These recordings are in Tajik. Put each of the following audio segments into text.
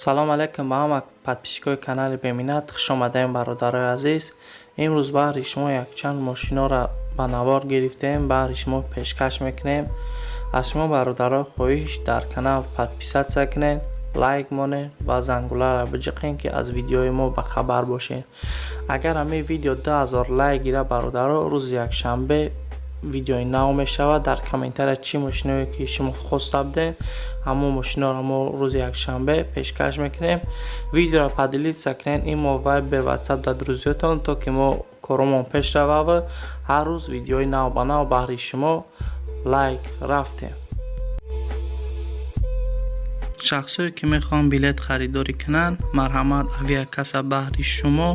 Салом алейкум ба ҳама подписчикои канали Беминат. Хуш омадаем, бародарои азиз. Имрӯз баҳри шумо якчанд мошиноро ба навор гирифтем, баҳри шумо пешкаш мекунем. Аз шумо, бародаро, хоҳиш: дар канал подписаться кунед, лайк монед ва зангуларо биҷиқед, ки аз видеои мо ба хабар бошед. Агар ҳамин видео 2000 лайк гира, бародаро, рӯзи якшанбе видеои нав мешавад. Дар комментария чӣ мошиное ки шумо хоста будед, ҳамон мошиноро мо рӯзи якшанбе пешкаш мекунем. Видеоро поделиться кунед имо, Вайбер, Ватсап дар друзьётон, то ки мо коромон пеш равад, ҳар рӯз видеои нав ба нав баҳри шумо. Лайк, рафтем. Шахсое ки мехоҳанд билет харидорӣ кунанд, марҳамат, авиакасса баҳри шумо.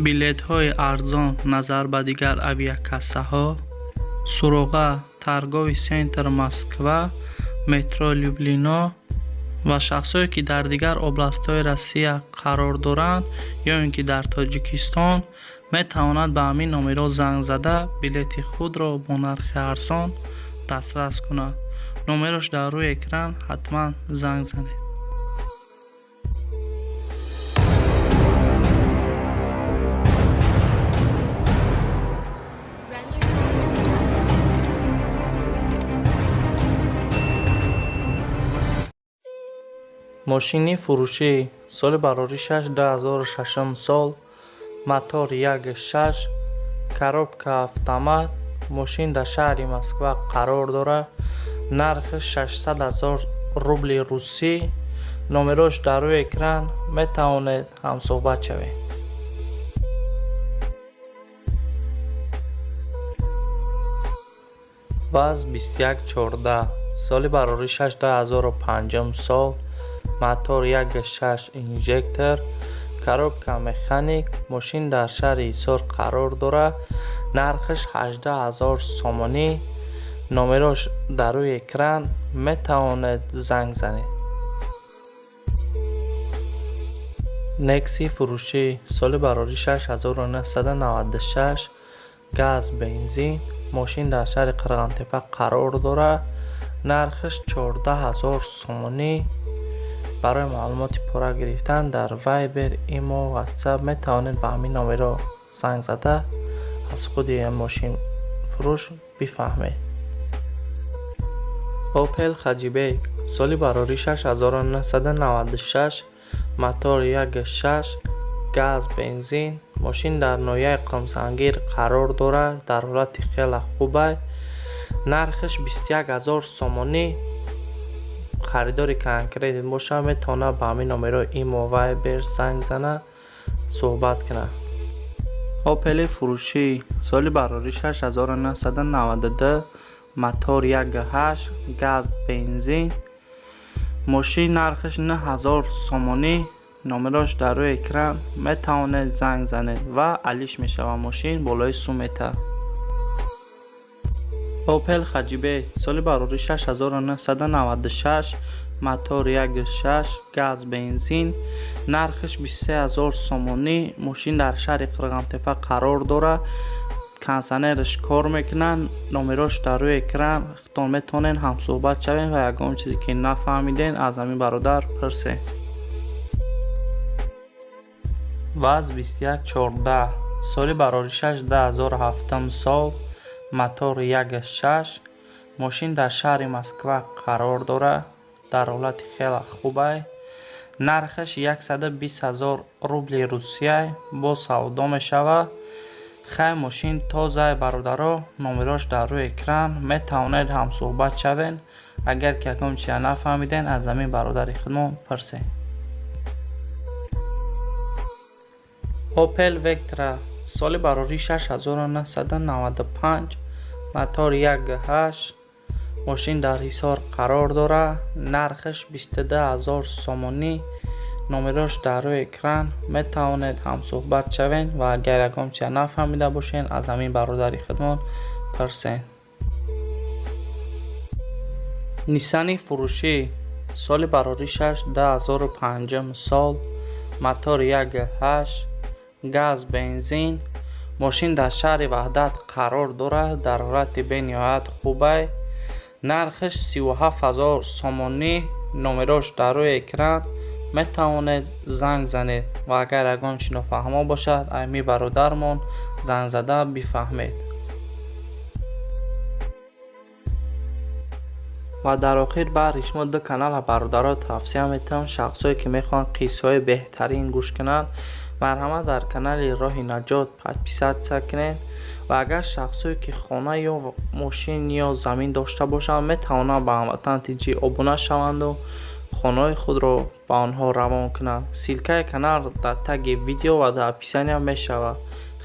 Билетҳои арзон назар ба дигар авиакассаҳо. Суроға: торговый центр Москва, метро Люблино. Ва шахсое ки дар дигар областҳои Россия қарор доранд ё ин ки дар Тоҷикистон, метавонанд ба ҳамин номерҳо занг зада, билети худро бо нархи арзон дастрас кунад. Номерош дар рӯи экран, ҳатман занг занед. Render start. Мошини фурӯшӣ, соли бароришаш 2006 сол, мотор 1.6, коробка автомат. Мошин дар шаҳри Москва қарор дорад. Нархи 600 ҳазор рубли русӣ. Номерош дар рӯи экран, метавонед ҳамсӯҳбат шавед. ВАЗ 2114, соли бароришаш 2005 сол, мотор 1.6 инжектор, коробка механик. Мошин дар шаҳри Ҳисор қарор дорад. Нархаш 18 ҳазор сомонӣ. Номерош дар рӯи экран, метавонед занг занед. Некси фурӯшӣ, соли бароришаш 1996, газ, бензин. Мошин дар шаҳри Қирғантепа қарор дорад. Нархаш 14 ҳазор сомонӣ. Барои маълумоти пурра гирифтан дар Вайбер, имо, Ватсап метавонед ба ҳамин номерҳо занг зада, аз худи мошинфурӯш бифаҳмед. Опел Хэтчбек, соли бароришаш 1996, мотор 1.6, газ, бензин. Мошин дар ноҳияи Қумсангир қарор дорад, дар ҳолати хеле хубай. Нархаш 21 ҳазор сомонӣ. Харидори конкретный бошад, метавонад ба ҳамин номерҳои имо, Вайбер занг занад, суҳбат кунад. Опели фурӯшӣ, соли бароришаш 1992, мотор 1.8, газ, бензин. Мошин нархаш 9 ҳазор сомонӣ. Номерош дар рӯи экран, метавонед занг занед ва алиш мешавад мошин болои сумета. Опел Хэтчбек, соли бароришаш 1996, мотор 1.6, газ, бензин. Нархаш 23 ҳазор сомонӣ. Мошин дар шаҳри Қирғантепа қарор дорад. Кондитсионераш кор мекунад. Номерош дар рӯи экран, худтон метавонед ҳамсӯҳбат шавед ва ягон чизе ки нафаҳмидед, аз ҳамин бародар пурсед. ВАЗ 2114, соли бароришаш 2007 сол, мотор 1.6. Мошин дар шаҳри Москва қарор дорад, дар ҳолати хеле хубай. Нархаш 120 ҳазор рубли русия, боз савдо мешавад. Хай, мошин тозае, бародаро. Номерош дар рӯи экран, метавонед ҳамсӯҳбат шавед. Агар ки ягон чиза нафаҳмидед, аз ҳамин бародари худмон пурсед. Опел Вектра, соли бароришаш 1995, мотор 1.8. Мошин дар Ҳисор қарор дорад. Нархаш 22 ҳазор сомонӣ. Номерош дар рӯи экран, метавонед ҳамсӯҳбат шавед ва агар ягон чиза нафаҳмида бошед, аз ҳамин бародари худмон пурсед. Ниссани фурӯшӣ, соли бароришаш 2005 сол, мотор 1.8, газ, бензин. Мошин дар шаҳри Ваҳдат қарор дорад, дар ҳолати бениҳоят хубай. Нархаш 37 ҳазор сомонӣ. Номерош дар рӯи экран, Метавонед занг занед ва агар ягон чи нофаҳмо бошад, айми бародармон занг зада бифаҳмед. Ва дар охир баҳри шумо ду канала бародаро тавсия метиҳам. Шахсое ки мехоҳанд қиссаҳои беҳтарин гӯш кунанд, марҳамат, дар канали Роҳи Наҷот подписаться кунед. Ва агар шахсое ки хона ё мошин ё замин дошта бошанд, метавонанд ба Ҳамватан ТҶ обуна шаванду хонаҳои худро ба онҳо равон кунанд. Ссылкаи канал дар таги видео ва дар описания мешавад.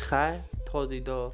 Хайр, то дидор.